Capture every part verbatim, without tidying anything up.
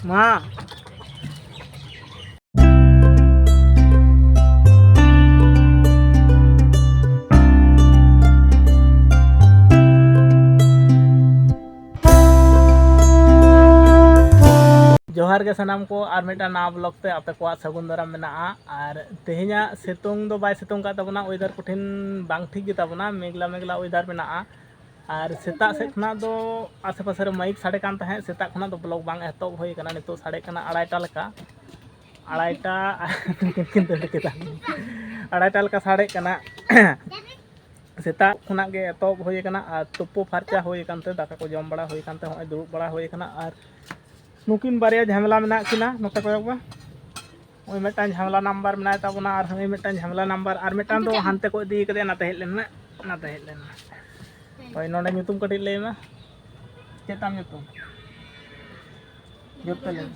ᱢᱟ᱾ ᱡᱚᱦᱟᱨ ᱜᱮ ᱥᱟᱱᱟᱢ ᱠᱚ, ᱟᱨ ᱢᱤᱫᱴᱟᱝ ᱱᱟᱣᱟ ᱵᱞᱚᱜ ᱛᱮ ᱟᱯᱮ ᱠᱚᱣᱟᱜ ᱥᱟᱹᱜᱩᱱ ᱫᱟᱨᱟᱢ ᱢᱮᱱᱟᱜᱼᱟ᱾ ᱟᱨ ᱛᱮᱦᱮᱧᱟᱜ ᱥᱤᱛᱩᱝ ᱫᱚ ᱵᱟᱭ ᱥᱤᱛᱩᱝ ᱠᱟᱜ ᱛᱟᱵᱚᱱᱟ, ᱚᱭᱮᱫᱟᱨ ᱠᱚᱴᱷᱤᱱ ᱵᱟᱝ ᱴᱷᱤᱠ ᱜᱮᱛᱟ ᱵᱚᱱᱟ, ᱢᱮᱜᱽᱞᱟ ᱢᱮᱜᱽᱞᱟ ᱚᱭᱮᱫᱟᱨ ᱢᱮᱱᱟᱜᱼᱟ᱾ ᱟᱨ ᱥᱮᱛᱟᱜ ᱥᱮᱫ ᱠᱷᱚᱱᱟᱜ ᱫᱚ ᱟᱥᱮ ᱯᱟᱥᱮ ᱨᱮ ᱢᱟᱭᱤᱠ ᱥᱟᱰᱮ ᱠᱟᱱ ᱛᱟᱦᱮᱸᱫ, ᱥᱮᱛᱟᱜ ᱠᱷᱚᱱᱟᱜ ᱫᱚ ᱵᱞᱚᱜ ᱵᱟᱝ ᱮᱛᱚᱦᱚᱵ ᱦᱩᱭ ᱠᱟᱱᱟ᱾ ᱱᱤᱛᱚᱜ ᱥᱟᱰᱮ ᱠᱟᱱᱟ ᱟᱲᱟᱭᱴᱟ ᱞᱮᱠᱟ, ᱟᱲᱟᱭᱴᱟ ᱠᱤᱱ ᱫᱟᱹᱲ ᱠᱮᱫᱟ, ᱟᱲᱟᱭᱴᱟ ᱞᱮᱠᱟ ᱥᱟᱰᱮ ᱠᱟᱱᱟ᱾ ᱥᱮᱛᱟᱜ ᱠᱷᱚᱱᱟᱜ ᱜᱮ ᱮᱛᱚᱦᱚᱵ ᱦᱩᱭ ᱠᱟᱱᱟ ᱟᱨ ᱛᱩᱯᱩ ᱯᱷᱟᱨᱪᱟ ᱦᱩᱭ ᱠᱟᱱᱛᱮ, ᱫᱟᱠᱟ ᱠᱚ ᱡᱚᱢ ᱵᱟᱲᱟ ᱦᱩᱭ ᱠᱟᱱᱛᱮ ᱦᱚᱸᱜᱼᱚᱭ ᱫᱩᱲᱩᱵ ᱵᱟᱲᱟ ᱦᱩᱭ ᱠᱟᱱᱟ᱾ ᱟᱨ ᱱᱩᱠᱤᱱ ᱵᱟᱨᱭᱟ ᱡᱷᱟᱢᱮᱞᱟ ᱢᱮᱱᱟᱜ ᱠᱤᱱᱟ, ᱱᱚᱛᱮ ᱠᱚᱭᱚᱜ ᱢᱮ᱾ ᱱᱩᱭ ᱢᱤᱫᱴᱟᱝ ᱡᱷᱟᱢᱮᱞᱟ ᱱᱟᱢᱵᱟᱨ ᱢᱮᱱᱟᱭ ᱛᱟᱵᱚᱱᱟ ᱟᱨ ᱱᱩᱭ ᱢᱤᱫᱴᱟᱝ ᱡᱷᱟᱢᱮᱞᱟ ᱱᱟᱢᱵᱟᱨ, ᱟᱨ ᱢᱤᱫᱴᱟᱝ ᱫᱚ ᱦᱟᱱᱛᱮ ᱠᱚ ᱤᱫᱤ ᱠᱟᱫᱮᱭᱟ, ᱱᱟᱛᱮ ᱦᱮᱡ ᱞᱮᱱ ᱢᱮ, ᱱᱟᱛᱮ ᱦᱮᱡ ᱞᱮᱱ ᱢᱮ᱾ ᱦᱳᱭ, ᱱᱚᱰᱮ ᱧᱩᱛᱩᱢ ᱠᱟᱹᱴᱤᱡ ᱞᱟᱹᱭ ᱢᱮ᱾ ᱪᱮᱫ ᱛᱟᱢ ᱧᱩᱛᱩᱢ? ᱡᱳᱨ ᱛᱮ ᱞᱟᱹᱭ ᱢᱮ᱾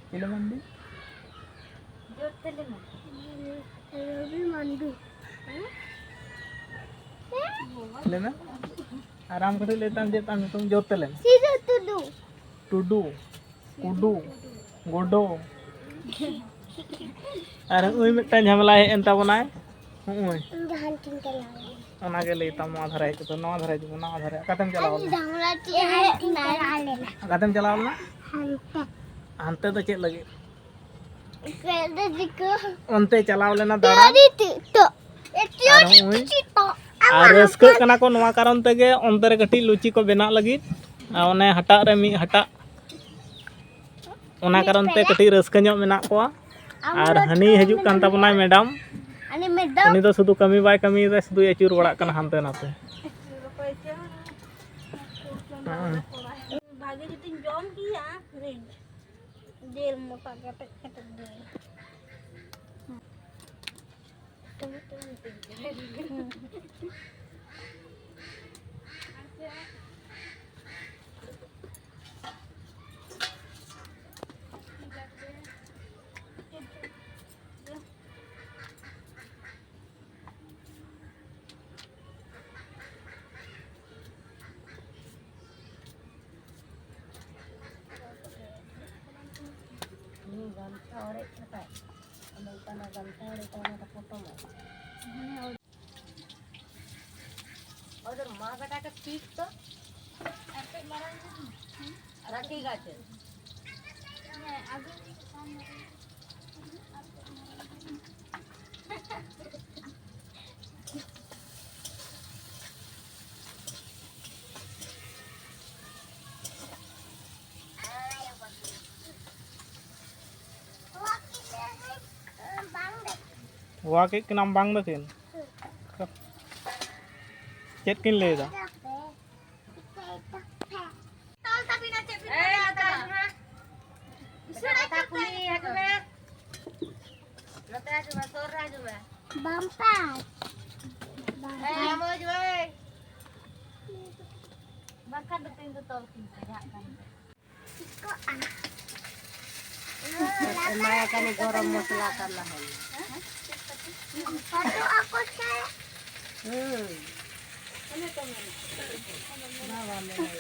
ᱪᱤᱞᱤ ᱢᱟᱱᱰᱤ? ᱡᱳᱨ ᱛᱮ ᱞᱟᱹᱭ ᱢᱮ᱾ ᱨᱚᱵᱤ ᱢᱟᱱᱰᱤ᱾ ᱞᱟᱹᱭ ᱢᱮ᱾ ᱟᱨ ᱟᱢ ᱠᱟᱹᱴᱤᱡ ᱞᱟᱹᱭ ᱛᱟᱢ, ᱪᱮᱫ ᱛᱟᱢ ᱧᱩᱛᱩᱢ? ᱡᱳᱨ ᱛᱮ ᱞᱟᱹᱭ ᱢᱮ᱾ ᱥᱤᱫᱷᱩ ᱴᱩᱰᱩ᱾ ᱴᱩᱰᱩ, ᱠᱩᱰᱩ, ᱜᱳᱰᱳ᱾ ᱟᱨ ᱱᱩᱭ ᱢᱤᱫᱴᱟᱝ ᱡᱷᱟᱢᱮᱞᱟ ᱦᱮᱡ ᱮᱱ ᱛᱟᱵᱚᱱᱟᱭ᱾ ᱦᱩᱸᱜᱼᱩᱭ᱾ ᱤᱧ ᱫᱚ ᱦᱟᱱᱛᱮᱧ ᱪᱟᱞᱟᱣ ᱞᱮᱱᱟ᱾ ᱚᱱᱟᱜᱮ ᱞᱟᱹᱭ ᱛᱟᱢ, ᱱᱚᱣᱟ ᱫᱷᱟᱨᱮ ᱦᱮᱡ ᱠᱟᱛᱮ, ᱱᱚᱣᱟ ᱫᱷᱟᱨᱮ ᱦᱤᱡᱩᱜ ᱢᱮ, ᱱᱚᱣᱟ ᱫᱷᱟᱨᱮ᱾ ᱚᱠᱟᱛᱮᱢ ᱪᱟᱞᱟᱣ ᱤᱧ ᱞᱮᱱᱟ? ᱡᱷᱟᱢᱮᱞᱟ ᱪᱮᱫ ᱦᱚᱸ ᱵᱟᱹᱧ ᱪᱟᱞᱟᱣ ᱞᱮᱱᱟ᱾ ᱚᱠᱟᱛᱮᱢ ᱪᱟᱞᱟᱣ ᱞᱮᱱᱟ? ᱦᱟᱱᱛᱮ᱾ ᱦᱟᱱᱛᱮ ᱫᱚ ᱪᱮᱫ ᱞᱟᱹᱜᱤᱫ? ᱯᱮ ᱫᱚ ᱫᱤᱠᱩ᱾ ᱚᱱᱛᱮ ᱪᱟᱞᱟᱣ ᱞᱮᱱᱟ ᱫᱟᱬᱟᱱ᱾ ᱛᱤᱭᱟᱹᱨᱤ ᱛᱤ ᱛᱚ᱾ ᱮ, ᱟᱨ ᱛᱤᱭᱟᱹᱨᱤ ᱦᱚᱸᱜᱼᱚᱭ ᱛᱤ ᱛᱚ᱾ ᱟᱨ ᱟᱢᱟᱜ ᱨᱟᱹᱥᱠᱟᱹᱜ ᱦᱟᱛᱟᱝ ᱠᱟᱱᱟ ᱠᱚ ᱱᱚᱣᱟ ᱠᱟᱨᱚᱱ ᱛᱮᱜᱮ, ᱚᱱᱛᱮ ᱨᱮ ᱠᱟᱹᱴᱤᱡ ᱞᱩᱪᱤ ᱠᱚ ᱵᱮᱱᱟᱜ ᱞᱟᱹᱜᱤᱫ᱾ ᱟᱨ ᱚᱱᱮ ᱦᱟᱴᱟᱜ ᱨᱮ ᱢᱤᱫ ᱦᱟᱴᱟᱜ, ᱚᱱᱟ ᱠᱟᱨᱚᱱ ᱛᱮ ᱠᱟᱹᱴᱤᱡ ᱨᱟᱹᱥᱠᱟᱹ ᱧᱚᱜ ᱢᱮᱱᱟᱜ ᱠᱚᱣᱟ᱾ ᱟᱨ ᱦᱟᱹᱱᱤ ᱦᱤᱡᱩᱜ ᱠᱟᱱ ᱛᱟᱵᱚᱱᱟᱭ ᱢᱮᱰᱟᱢ᱾ ᱦᱟᱹᱱᱤ ᱢᱮᱰᱟᱢ᱾ ᱩᱱᱤ ᱫᱚ ᱥᱩᱫᱷᱩ ᱠᱟᱹᱢᱤ ᱵᱟᱭ ᱠᱟᱹᱢᱤᱭᱮᱫᱟ, ᱥᱩᱫᱷᱩ ᱟᱹᱪᱩᱨ ᱵᱟᱲᱟᱜ ᱠᱟᱱᱟ ᱦᱟᱱᱛᱮ ᱱᱟᱛᱮ᱾ ᱦᱮᱸ᱾ ᱵᱷᱟᱜᱮ ᱡᱩᱫᱤᱧ ᱡᱚᱢ ᱠᱮᱭᱟ, ᱡᱤᱞ ᱢᱚᱴᱟ ᱠᱮᱴᱮᱡ ᱠᱮᱴᱮᱡ ᱡᱤᱞ᱾ ᱜᱟᱢᱪᱷᱟ ᱚᱲᱮᱡ ᱠᱟᱛᱮ, ᱚᱱᱮ ᱚᱱᱠᱟᱱᱟᱜ ᱜᱟᱢᱪᱷᱟ ᱚᱲᱮᱡ ᱠᱟᱛᱮ ᱚᱱᱟ ᱠᱚ ᱯᱚᱴᱚᱢᱟ᱾ ᱦᱮᱸ, ᱚᱲᱮᱡ᱾ ᱚᱫᱚᱨ ᱢᱟ ᱵᱮᱴᱟ ᱠᱮ ᱯᱤᱴ ᱛᱚ᱾ ᱟᱨ ᱠᱟᱹᱡ ᱢᱟᱨᱟᱝ ᱧᱚᱜ ᱢᱮ᱾ ᱦᱮᱸ? ᱟᱨ ᱴᱷᱤᱠ ᱟᱪᱷᱮ᱾ ᱦᱮᱸ, ᱟᱹᱜᱩ᱾ ᱦᱚᱦᱚ ᱠᱮᱫ ᱠᱤᱱᱟᱢ ᱵᱟᱝ ᱫᱚᱠᱤᱱ? ᱪᱮᱫ ᱠᱤᱱ ᱞᱟᱹᱭᱫᱟ? ᱛᱚᱞ ᱛᱟᱹᱵᱤᱱᱟ ᱪᱮᱫ ᱵᱤᱱ ᱮᱭ, ᱢᱮᱱᱟ? ᱱᱚᱛᱮ ᱦᱤᱡᱩᱜ ᱢᱮ᱾ ᱤᱥᱚᱨ ᱠᱟᱛᱷᱟ ᱠᱩᱞᱤ ᱦᱤᱡᱩᱜ ᱢᱮ᱾ ᱱᱚᱛᱮ ᱦᱤᱡᱩᱜ ᱢᱮ, ᱥᱩᱨ ᱨᱮ ᱦᱤᱡᱩᱜ ᱢᱮ᱾ ᱵᱟᱢᱯᱟᱨ᱾ ᱮᱭ, ᱟᱢ ᱦᱤᱡᱩᱜ ᱢᱮ᱾ ᱵᱟᱝᱠᱷᱟᱱ ᱫᱚ ᱛᱮᱦᱮᱧ ᱫᱚ ᱛᱚᱞ ᱠᱤᱱ ᱯᱮ ᱡᱟᱦᱟᱸ ᱠᱟᱱ᱾ ᱪᱤᱠᱟᱹᱜᱼᱟ? ᱮᱢᱟᱭ ᱠᱟᱹᱱᱟᱹᱧ ᱜᱚᱨᱚᱢ ᱢᱚᱥᱞᱟ ᱠᱟᱱᱟ᱾ ᱯᱟᱴᱚᱜ ᱟᱠᱚ ᱥᱮ? ᱦᱩᱸ᱾ ᱵᱟᱵᱟ ᱢᱮᱱᱟᱭ᱾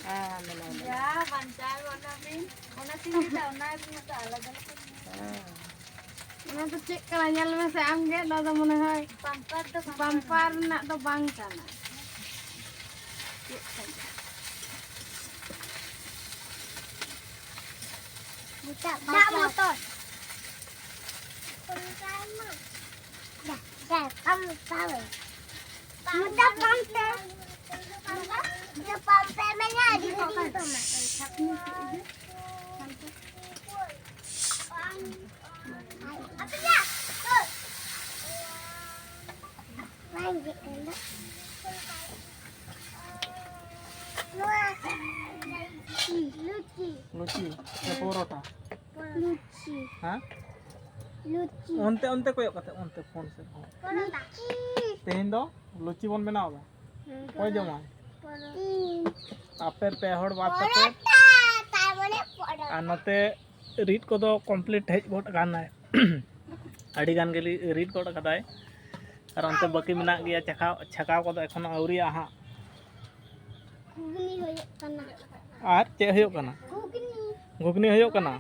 ᱦᱮᱸ, ᱢᱮᱱᱟᱭ, ᱢᱮᱱᱟᱭ᱾ ᱡᱟ ᱵᱟᱧᱪᱟᱣ ᱜᱚᱫ ᱱᱟᱵᱤᱱ, ᱚᱱᱟ ᱛᱤᱧ ᱞᱟᱹᱭᱫᱟ, ᱚᱱᱟ ᱨᱮᱱᱟᱜ ᱫᱚ ᱟᱞᱟᱫᱟ ᱞᱮᱠᱟ᱾ ᱦᱮᱸ᱾ ᱚᱱᱟ ᱫᱚ ᱪᱮᱫ ᱠᱟᱱᱟ ᱧᱮᱞ ᱢᱮᱥᱮ ᱟᱢ ᱜᱮ, ᱱᱚᱣᱟ ᱫᱚ ᱢᱚᱱᱮ ᱦᱚᱭ ᱵᱟᱢᱯᱟᱨ ᱫᱚ ᱵᱟᱝ ᱵᱟᱢᱯᱟᱨ ᱠᱟᱱᱟ᱾ ᱨᱮᱱᱟᱜ ᱫᱚ ᱵᱟᱝ ᱠᱟᱱᱟ᱾ ᱪᱮᱫ ᱠᱟᱱᱟ? ᱫᱟᱜ ᱵᱟᱢᱯᱟᱨ᱾ ᱢᱚᱛᱚ᱾ ᱫᱟᱜ, ᱫᱟᱜ, ᱟᱢ ᱫᱟᱜ᱾ ᱢᱚᱛᱚ ᱯᱟᱢᱯ ᱯᱮ᱾ ᱢᱚᱛᱚ ᱯᱟᱢᱯ ᱯᱮ ᱢᱮᱱᱟᱜᱼᱟ, ᱟᱹᱰᱤ ᱦᱩᱰᱤᱧ ᱯᱟᱢᱯ᱾ ᱞᱩᱪᱤ᱾ ᱞᱩᱪᱤ ᱥᱮ ᱯᱚᱨᱚᱴᱟ? ᱞᱩᱪᱤ᱾ ᱦᱮᱸ? ᱞᱩᱪᱤ᱾ ᱚᱱᱛᱮ, ᱚᱱᱛᱮ ᱠᱚᱭᱚᱜ ᱠᱟᱛᱮ, ᱚᱱᱛᱮ ᱯᱷᱳᱱ ᱥᱮᱫ ᱠᱚᱭᱚᱜ᱾ ᱞᱩᱪᱤ᱾ ᱛᱮᱦᱮᱧ ᱫᱚ ᱞᱩᱪᱤ ᱵᱚᱱ ᱵᱮᱱᱟᱣ ᱮᱫᱟ᱾ ᱦᱮᱸ, ᱚᱠᱚᱭ ᱡᱚᱢᱟᱭ? ᱯᱚᱨᱚᱴᱟ᱾ ᱟᱯᱮ ᱯᱮ ᱦᱚᱲ ᱵᱟᱫ ᱠᱟᱛᱮ᱾ ᱯᱚᱨᱚᱴᱟ, ᱛᱟᱨ ᱢᱟᱱᱮ ᱯᱚᱨᱚᱴᱟ᱾ ᱟᱨ ᱱᱚᱛᱮ ᱨᱤᱫ ᱠᱚᱫᱚ complete ᱦᱮᱡ ᱜᱚᱫ ᱟᱠᱟᱱᱟᱭ᱾ ᱟᱹᱰᱤ ᱜᱟᱱ ᱜᱮ ᱨᱤᱫ ᱜᱚᱫ ᱟᱠᱟᱫᱟᱭ᱾ ᱟᱨ ᱚᱱᱛᱮ ᱵᱟᱹᱠᱤ ᱢᱮᱱᱟᱜ ᱜᱮᱭᱟ, ᱪᱟᱠᱷᱟᱣ, ᱪᱷᱟᱠᱟᱣ ᱠᱚᱫᱚ ᱮᱠᱷᱚᱱᱳ ᱟᱹᱣᱨᱤᱭᱟᱜᱼᱟ ᱦᱟᱸᱜ᱾ ᱜᱷᱩᱜᱽᱱᱤ ᱦᱩᱭᱩᱜ ᱠᱟᱱᱟ᱾ ᱟᱨ ᱪᱮᱫ ᱦᱩᱭᱩᱜ ᱠᱟᱱᱟ? ᱜᱷᱩᱜᱽᱱᱤ ᱦᱩᱭᱩᱜ ᱠᱟᱱᱟ᱾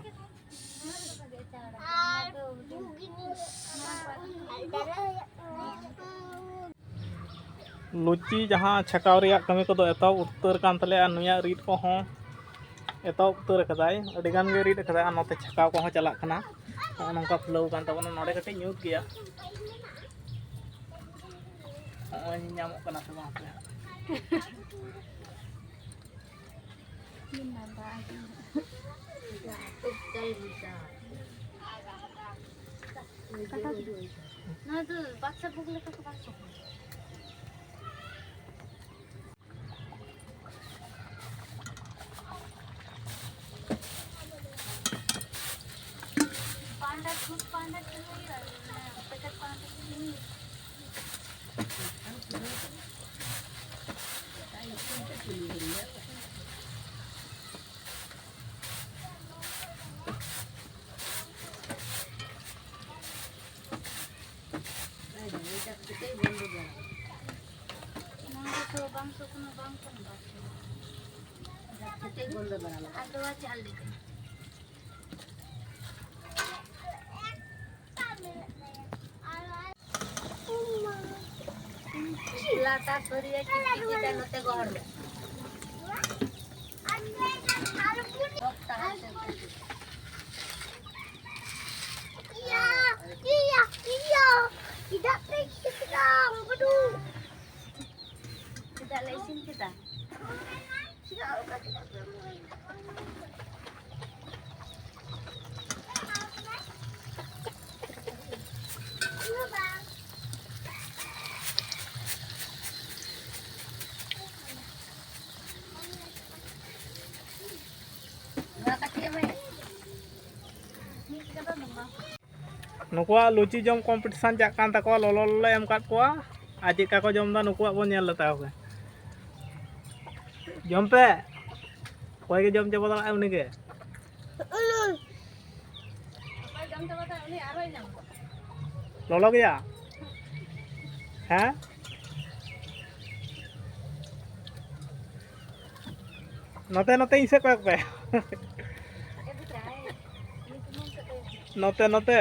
ᱞᱩᱪᱤ ᱡᱟᱦᱟᱸ ᱪᱷᱟᱠᱟᱣ ᱨᱮᱭᱟᱜ ᱠᱟᱹᱢᱤ ᱠᱚᱫᱚ ᱮᱛᱚᱦᱚᱵ ᱩᱛᱟᱹᱨ ᱠᱟᱱ ᱛᱟᱞᱮᱭᱟ᱾ ᱟᱨ ᱱᱩᱭᱟᱜ ᱨᱤᱫ ᱠᱚᱦᱚᱸ ᱮᱛᱚᱦᱚᱵ ᱩᱛᱟᱹᱨ ᱟᱠᱟᱫᱟᱭ, ᱟᱹᱰᱤ ᱜᱟᱱ ᱜᱮ ᱨᱤᱫ ᱟᱠᱟᱫᱟᱭ᱾ ᱟᱨ ᱱᱚᱛᱮ ᱪᱷᱟᱠᱟᱣ ᱠᱚᱦᱚᱸ ᱪᱟᱞᱟᱜ ᱠᱟᱱᱟ᱾ ᱱᱚᱜᱼᱚ ᱱᱚᱝᱠᱟ ᱯᱷᱩᱞᱟᱹᱣ ᱠᱟᱱ ᱛᱟᱵᱚᱱᱟ᱾ ᱱᱚᱰᱮ ᱠᱟᱹᱴᱤᱡ ᱧᱩᱛ ᱜᱮᱭᱟ᱾ ᱱᱚᱜᱼᱚᱭ ᱧᱟᱢᱚᱜ ᱠᱟᱱᱟ ᱥᱮ ᱵᱟᱝ ᱦᱟᱯᱮ ᱦᱟᱸᱜ᱾ ᱱᱚᱣᱟ ᱫᱚ ᱵᱟᱠᱥᱟ ᱵᱩᱠ ᱞᱮᱠᱟ ᱠᱚ ᱵᱟᱝ ᱪᱚᱯᱚᱞ᱾ ᱯᱟᱱᱰᱟ ᱫᱷᱩᱯ ᱯᱟᱱᱰᱟ ᱪᱩᱱᱩ ᱦᱩᱭᱩᱜᱼᱟ, ᱯᱮᱠᱮᱴ ᱯᱟᱱᱰᱟ ᱪᱩᱱᱩ᱾ ᱱᱚᱣᱟ ᱫᱚ ᱵᱟᱝ ᱥᱩᱠᱱᱚ ᱵᱟᱝ ᱠᱚ ᱵᱟᱪᱷᱟᱣᱟ᱾ ᱟᱫᱚ ᱪᱟᱞ ᱞᱮᱠᱟ᱾ ᱞᱟᱴᱟ ᱛᱷᱟᱹᱨᱤ ᱨᱮ ᱪᱤᱯᱠᱤ ᱠᱮᱫᱟ, ᱱᱚᱛᱮ ᱜᱚᱦᱚᱲ ᱢᱮ᱾ ᱤᱭᱟ, ᱤᱭᱟ, ᱤᱭᱟ, ᱪᱮᱫᱟᱜ ᱯᱮ ᱪᱤᱠᱟᱹ ᱠᱮᱫᱟ? ᱪᱮᱫᱟᱜ ᱞᱮ ᱤᱥᱤᱱ ᱠᱮᱫᱟ? ᱱᱩᱠᱩᱣᱟᱜ ᱞᱩᱪᱤ ᱡᱚᱢ ᱠᱚᱢᱯᱤᱴᱤᱥᱟᱱ ᱪᱟᱜ ᱠᱟᱱ ᱛᱟᱠᱚᱣᱟ, ᱞᱚᱞᱚ ᱞᱚᱞᱚ ᱮᱢ ᱠᱟᱫ ᱠᱚᱣᱟ᱾ ᱟᱨ ᱪᱮᱫᱠᱟ ᱠᱚ ᱡᱚᱢ ᱮᱫᱟ, ᱱᱩᱠᱩᱣᱟᱜ ᱵᱚᱱ ᱧᱮᱞ ᱞᱮ ᱛᱟᱠᱚ ᱜᱮ᱾ ᱡᱚᱢ ᱯᱮ, ᱚᱠᱚᱭ ᱜᱮ ᱡᱚᱢ ᱪᱟᱵᱟ ᱫᱟᱲᱮᱭᱟᱜᱼᱟ ᱩᱱᱤ ᱜᱮ᱾ ᱞᱚᱞᱚ ᱜᱮᱭᱟ? ᱦᱮᱸ? ᱱᱚᱛᱮ, ᱱᱚᱛᱮ ᱤᱧ ᱥᱮᱫ ᱠᱚᱭᱚᱜ ᱯᱮ᱾ ᱱᱚᱛᱮ, ᱱᱚᱛᱮ᱾